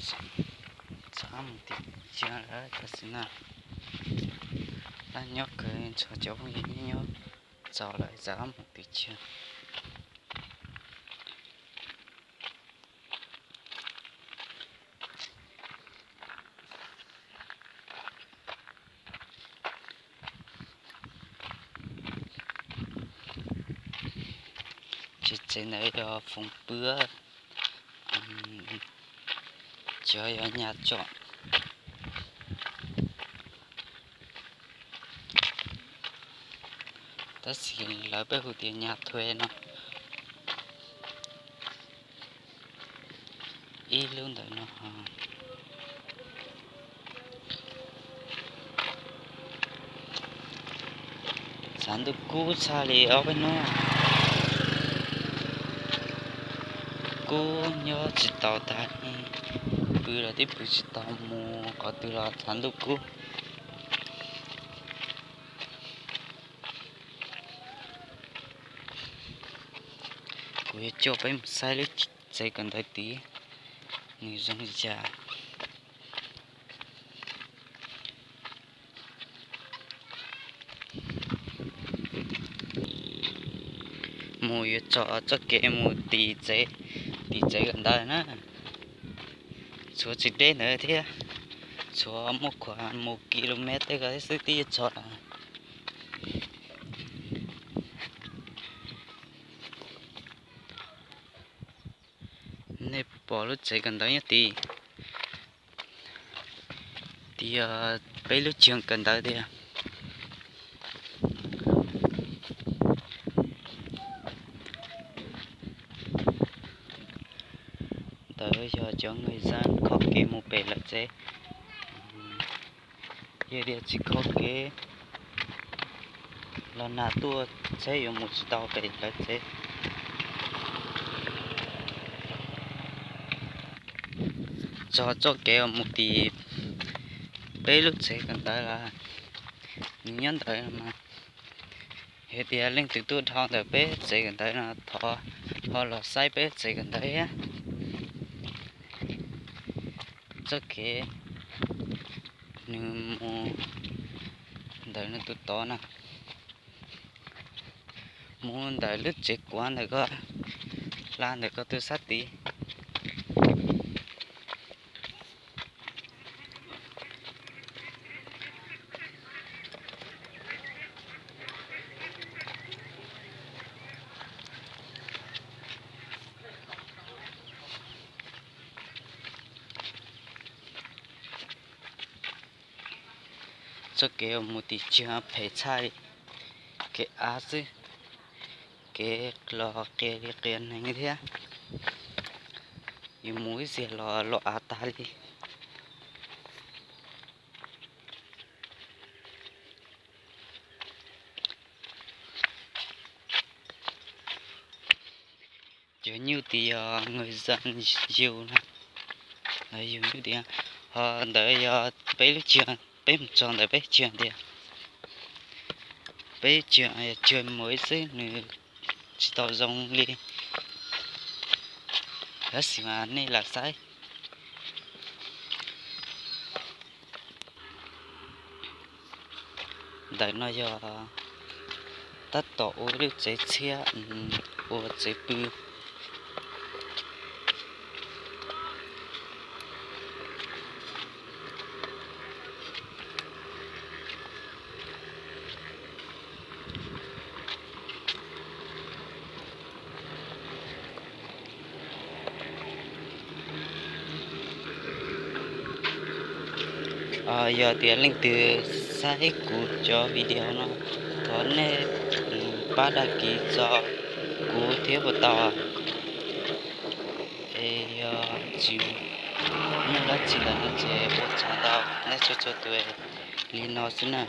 Txav mus tim Ciag lawm tab sis na, laj nyob kawg ntshe cov phooj ywg nyob txaus lawm, txav mus tim Ciag. Tsev, tsev ntawd yog foov pw, cov yog nyag tsom, tab sis lawv peb hu tias nyag thuê no. Ib lub ntawm no, txav ntuj kub tshaj li ob peb hnub, kub nyob tsis tau tag li, pw los twb pw tsis tau, mus qhov twg los txav ntuj kub. Kuv yuav coj peb mus saib lub tsev kawm ntawv tid, nws zoo li cas. Mus yuav tso txoj kev mus tim tsev, tim tsev kawm ntawv na. Tshuav tsis deb ntawd thiab, tshuav muaj khuav mus kilomev tej ko xwb twb yuav txog lawm. Nej pom lub tsev kawm ntawv nyob tid, tid yog peb lub tsev kawm ntawv tiag. Ntawd yog cov nqi zaj khob kev mus pem lawv tsev. Yog tias tsis khob kev los nag tuaj tsheb yuav mus tsis tau pem lawv tsev. Txog txoj kev uas mus tim peb lub tsev kawm ntawv lawm, nws nyob ntawd mas. Yog tias leej twg tuaj dhau ntawm peb tsev kawm ntawv no thov ho los saib peb tsev kawm ntawv thiab. Txoj kev nws mus ntawm no tus tod na, mus ntawm lub tsev kuav ntawm ko, hla ntawm ko tus sab tid. Txoj kev mus tim Ciag phem tshaj li, kev av xwb, kev los qias li qias neeg thiab, yus mus ib txhia los los av tag li. Cov nyuj tid yog nqi zaj yug no, yug nyuj tid, ho ntawd yog peb lub tsev, peb mus txog ntawm peb tsev tiag. Peb tsev, tsev mus ib xwb nws tsis tau zoo li, tab sis mas nej lam saib. Ntawm no yog tab tom ua lub tsev tshiab, ua tsev pw. Yog tias leej twg saib kuv cov video no, thov nej pab dag kiv tso kuv thiab puas tau. Es yog tsis muaj dab tsi ntawm no ces ua tsaug ntau nej txhua txhua tus, li no xwb na.